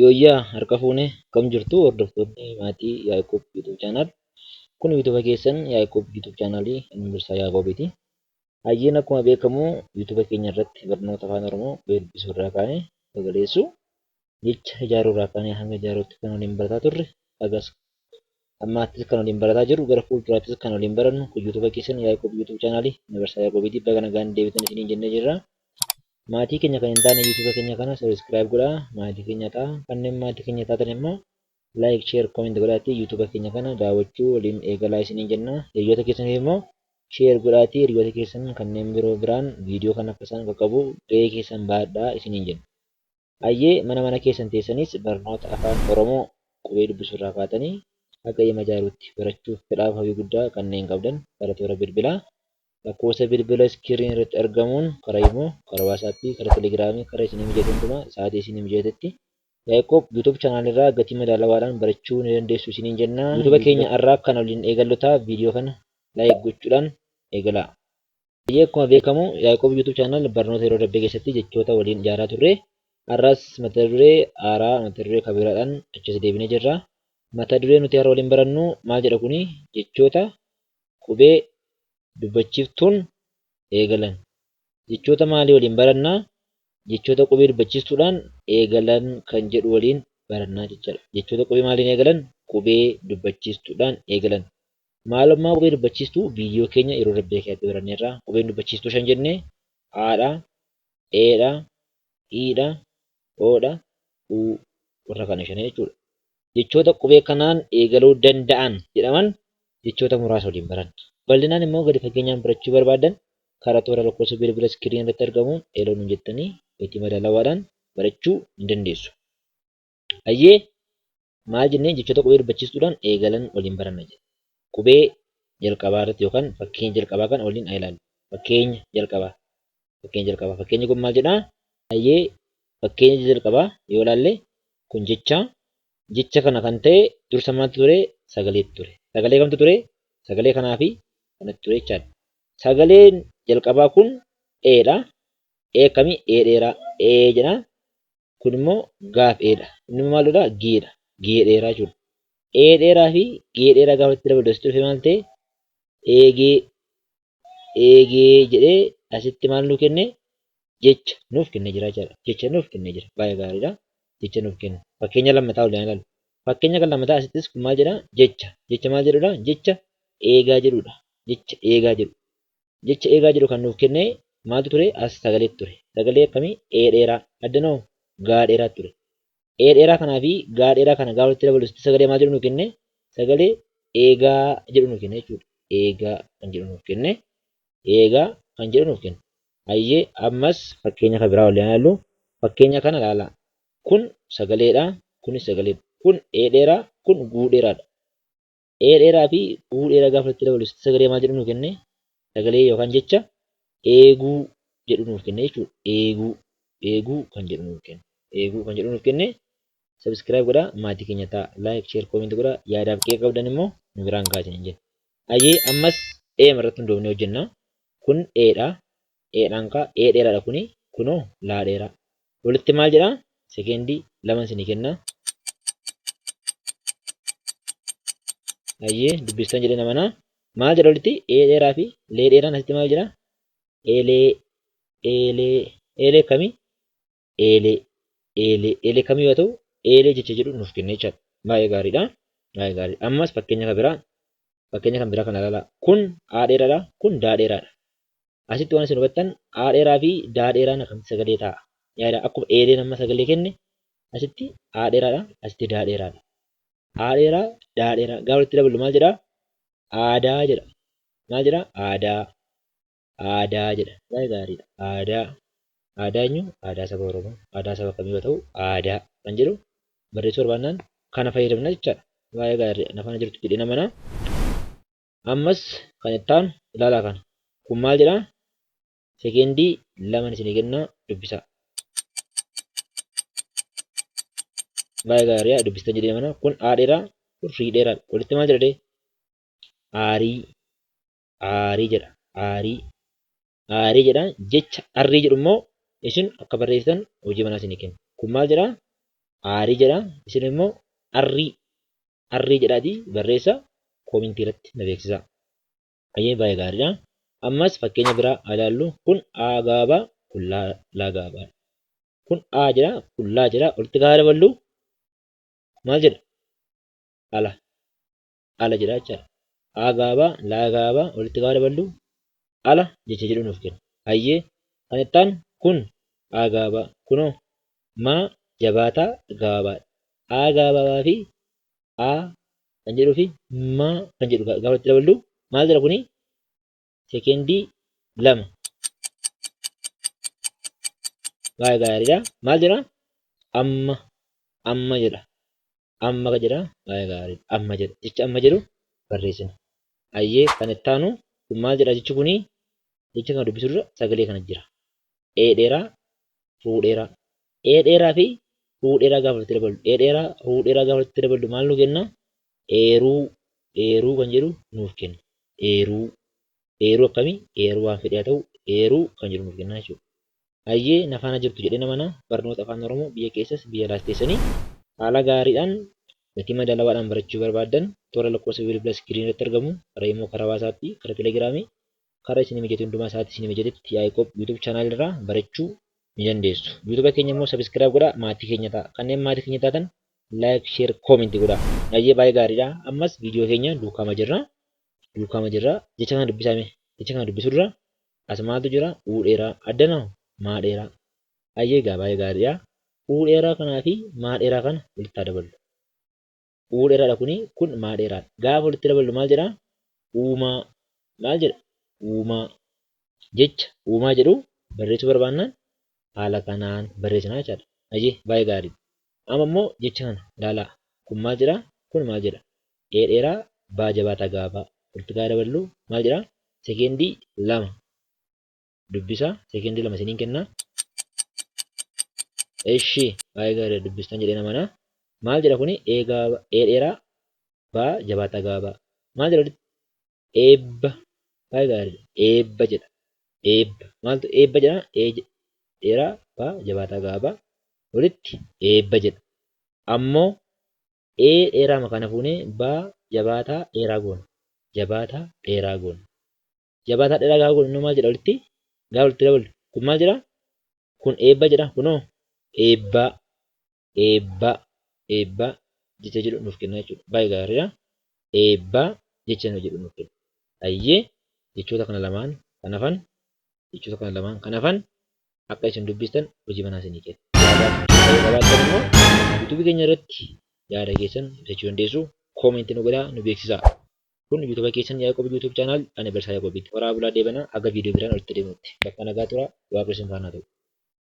Yooyyaa harka fuune akkam jirtu hordoftoonni maatii Yaaqoob YouTube channel. Kun YouTube keessan Yaaqoob YouTube channel Inbirsaa Yaaqoobiiti. Hayyeen akkuma beekamu YouTube keenya irratti barnoota afaan Oromoo dubbisuu irraa kaanee sagaleessuu jecha ijaaruu irraa kaanee hanga ijaaruutti kan waliin barataa turre hagas ammaattis kan waliin barataa jirru gara fuulduraattis kan waliin barannu kun YouTube keessan Yaaqoob YouTube channel Inbirsaa Yaaqoobiiti. Baga nagaan deebitan isiniin jennee jirra. Maatii keenya kan hin taane YouTube keenya kana subscribe godhaa maatii keenya ta'a. Kanneen maatii keenya taatan immoo like, share, comment godhaatii YouTube keenya kana daawwachuu waliin eegalaa isiniin jenna. Hiriyoota keessaniif immoo share godhaatii hiriyoota keessan kanneen biroo biraan viidiyoo kana akka isaan qaqqabu gahee keessan baadhaa isiniin jenna. Hayyee mana mana keessan teessanis barnoota afaan Oromoo qubee dubbisuu irraa kaatanii haga hima ijaaruutti barachuuf fedhaaf hawwii guddaa kanneen qabdan gara toora bilbilaa Lakkoofsa bilbila screen irratti argamuun karaa imo, karaa WhatsApp, karaa Telegram, karaa isinii mijate hundumaa sa'aatii isinii mijatetti Yaaqoob YouTube channel irraa gatii madaalawaadhaan barachuu ni dandeessu isiniin jenna. YouTube keenya har'aa kan waliin eegallu ta'a viidiyoo kana like gochuudhaan eegalaa. Hayyee akkuma beekamu Yaaqoob YouTube channel barnoota yeroo darbee keessatti jechoota waliin ijaaraa turre. Har'as mata duree haaraa mata duree kabiraadhaan achas deebinee jirra. Mata duree nuti har'a waliin barannu maal jedha kuni jechoota qubee dubbachiiftuun eegalan. Jechoota maalii waliin baranna? Jechoota qubee dubbachiistuudhaan eegalan kan jedhu waliin barannaa jechaadha. Jechoota qubee maaliin eegalan? Qubee dubbachiistuudhaan eegalan. Maalummaa qubee dubbachiistuu viidiyoo keenya yeroo darbee keessatti baranneerra. Qubeen dubbachiistuu shan jenne A dha, E dha, I dha, O dha, U warra kana shan jechuudha. Jechoota qubee kanaan eegaluu danda'an jedhaman jechoota muraasa waliin baranna. Bal'inaan immoo gadi fageenyaan barachuu barbaaddan karaa toora lakkoofsa bilbila iskiriinii irratti argamuun hello nuun jettanii gatii madaalawaadhaan barachuu ni dandeessu. Hayyee maal jennee jechoota qubee dubbachiistuudhaan eegalan waliin baranna jenna. Qubee jalqabaa irratti yookaan fakkeenya jalqabaa kana waliin haa ilaallu. Fakkeenya jalqabaa. Fakkeenya jalqabaa. Fakkeenyi kun maal jedhaa? Hayyee fakkeenya jalqabaa yoo ilaalle kun jecha jecha kana kan ta'e dursa maaltu ture? Sagaleetu ture. Sagalee kamtu ture? Sagalee kanaa fi kanatti ture jechaadha. Sagaleen jalqabaa kun E dha. E akkamii? E dheeraa. E jedha. Kun immoo gaaf E dha. Inni immoo maalidha? G dha. G dheeraa jechuudha. E dheeraa fi G dheeraa gaafa itti dabalu asitti dhufee maal ta'e? Eegee eegee jedhee asitti maal nuu kenne? Jecha nuuf kennee jira jechaadha. Jecha nuuf kennee jira. Baay'ee gaariidha. Jecha nuuf kenne. Fakkeenya lammataa waliin ilaalu. Fakkeenya kan lammataa asittis kun maal jedha? Jecha. Jecha maal jedhudha? Jecha eegaa jedhudha. Jecha eegaa jedhu. Jecha eegaa jedhu kan nuuf kenne maaltu ture? As sagaleetu ture. Sagalee akkamii? Ee dheeraa. Addanoo gaa dheeraa ture. Ee dheeraa kanaa fi gaa dheeraa kana gaafa walitti dabalu sagalee maal jedhu nuuf kenne? Sagalee eegaa jedhu nuuf kenne jechuudha. Eegaa kan jedhu nuuf kenne. Eegaa kan jedhu nuuf kenne. Hayyee ammas fakkeenya kan biraa waliin ilaallu. Fakkeenya kana ilaalaa. Kun sagaleedha. Kunis sagaleedha. Kun ee dheeraa, kun guu dheeraadha. Ee dheeraa fi uu dheeraa gaafa walitti dabalu sagalee maal jedhu nuuf kenne? Sagalee yookaan jecha eeguu jedhu nuuf kenne jechuudha. Eeguu eeguu kan jedhu nuuf kenne. Eeguu kan jedhu nuuf kenne. Subscribe godhaa maatii keenya ta'a. Like, share, comment godhaa. Yaadaaf qeeqa qabdan immoo nu biraan gahaa isiniin jenna. Hayyee ammas eema irratti hundoofnee hojjenna. Kun eedha. Eedhaan kaa ee dheeraadha kuni. Kunoo laa dheeraa. Walitti maal jedhaa? Sekeendii laman isinii kenna. Hayyee dubbistan jedhee namana. Maal jedha walitti? Ee dheeraa fi lee dheeraan asitti maal jedha? Eelee eelee eelee akkamii? Eelee eelee eelee kamii yoo ta'u eelee jecha jedhu nuuf kenne jechaadha. Baay'ee gaariidha. Baay'ee gaariidha. Ammas fakkeenya kan biraa fakkeenya kan biraa kana ilaalaa. Kun A dheeraadha. Kun daa dheeraadha. Asitti waan isin hubattan A dheeraa fi daa dheeraan akkamitti sagalee ta'a? Yaada akkuma eeleen amma sagalee kenne asitti A dheeraadha asitti daa dheeraadha. A dheeraa daa dheeraa gaafa walitti daballu maal jedhaa? Aadaa jedha. Maal jedhaa? Aadaa. Aadaa jedha. Baay'ee gaariidha. Aadaa. Aadaa eenyu? Aadaa saba Oromoo. Aadaa saba kamii yoo ta'u aadaa kan jedhu barreessuu barbaannaan kana fayyadamna jechaadha. Baay'ee gaariidha. Na faana jirtu jedhee namana. Ammas kan itti aanu ilaalaa kana. Kun maal jedhaa? Sekeendii laman isinii kennaa dubbisaa. Baay'ee gaariidha dubbistan jedhee mana. Kun A dheeraa, kun rii dheeraadha. Walitti maal jedha ree? Aarii. Aarii jedha. Aarii. Aarii jedha. Jecha arrii jedhu immoo isin akka barreessitan hojii manaa isinii kenna. Kun maal jedhaa? Aarii jedha. Isin immoo arrii arrii jedhaatii barreessaa koomentii irratti na beeksisaa. Hayyee baay'ee gaariidha. Ammas fakkeenya biraa haa ilaallu. Kun A gabaabaa kun laa gabaabaadha. Kun A jedha kun laa jedha. Walitti gaafa daballu maal jedha? Ala. Ala jedha jechaadha. A gabaabaa laa gabaabaa walitti gaafa daballu ala jecha jedhu nuuf kenna. Hayyee kan itti aanu kun A gabaabaa kunoo maa jabaataa gabaabaadha. A gabaabaa fi A kan jedhuu fi maa kan jedhu gaafa walitti daballu maal jedha kuni? Sekeendii 2. Baay'ee gaariidha. Maal jedha? Amma amma jedha. Amma jedha. Baay'ee gaariidha. Amma jedha. Jecha amma jedhu barreessina. Hayyee kan itti aanu kun maal jedha jechi kuni? Jecha kana dubbisuu dura sagalee kana jira. E dheeraa, ruu dheeraa. E dheeraa fi ruu dheeraa gaafa walitti daballu. E dheeraa, ruu dheeraa gaafa walitti daballu maal nu kenna? Eeruu, eeruu kan jedhu nuuf kenna. Eeruu. Eeruu akkamii? Eeruu waan fedhe haa ta'u, eeruu kan jedhu nuuf kenna jechuudha. Hayyee na faana jirtu jedheen amana. Barnoota Afaan Oromoo biyya keessas biyya alaas teessanii haala gaariidhaan gatii madaalawaadhaan barachuu barbaaddan toora lakkoofsa bilbila iskiriinii irratti argamu karaa imo, karaa waasaappii, karaa telegiraamii, karaa isinii mijate hundumaa sa'aatii isinii mijatetti Yaaqoob YouTube channel irraa barachuu ni dandeessu. YouTube keenya immoo subscribe godhaa maatii keenya ta'a. Kanneen maatii keenya taatan like, share, comment godhaa. Hayyee baay'ee gaariidha. Ammas viidiyoo keenya duukaama jirra. Duukaama jirra. Jecha kana dubbisaa mee. Jecha kana dubbisuu dura as maaltu jira? Uu dheeraa. Addana hoo? Maa dheeraa. Hayyee egaa baay'ee gaariidha. Uu dheeraa kanaa fi maa dheeraa kana walitti haa daballu. Uu dheeraadha kuni, kun maa dheeraadha. Gaafa walitti daballu maal jedha? Uumaa. Maal jedha? Uumaa. Jecha uumaa jedhu barreessuu barbaannaan haala kanaan barreessinaa jechaadha. Hayyee baay'ee gaariidha. Amma immoo jecha kana ilaalaa. Kun maal jedha? Kun maal jedha? Ee dheeraa, baa jabaataa gabaabaa. Walitti gaafa daballu maal jedha? Sekeendii 2 dubbisa. Sekeendii 2 isiniin kenna. Eshi baay'ee gaariidha dubbistan jedheen amana. Maal jedha kuni? Ee gabaabaa, ee dheeraa, baa jabaataa gabaabaa. Maal jedha walitti? Eebba. Baay'ee gaariidha. Eebba jedha. Eebba. Maaltu eebba jedha? Ee dheeraa, baa jabaataa gabaabaa. Walitti eebba jedha. Ammoo Ee dheeraama kana fuunee baa jabaataa dheeraa goona. Jabaataa dheeraa goona. Jabaataa dheeraa gaafa goonu immoo maal jedha walitti? Gaafa walitti daballu kun maal jedha? Kun eebba jedha kunoo eebbaa eebbaa eebbaa jecha jedhu nuuf kenna jechuudha. Baay'ee gaariidha. Eebbaa jecha jedhu nuuf kenna. Hayyee jechoota kana lamaan kan hafan jechoota kana lamaan kan hafan akka isin dubbistan hojii manaa isinii kenna. Yaadaaf yoo qabaattan immoo YouTube keenya irratti yaada keessan ibsachuu dandeessu. Comment nu godhaa nu beeksisaa. Kun YouTube keessan Yaaqoob YouTube channel ani Barsiisaa Yaaqoobiiti. Horaa bulaa deebanaa haga viidiyoo biraan walitti deebinutti. Bakka nagaa turaa Waaqni isin faana haa ta'u.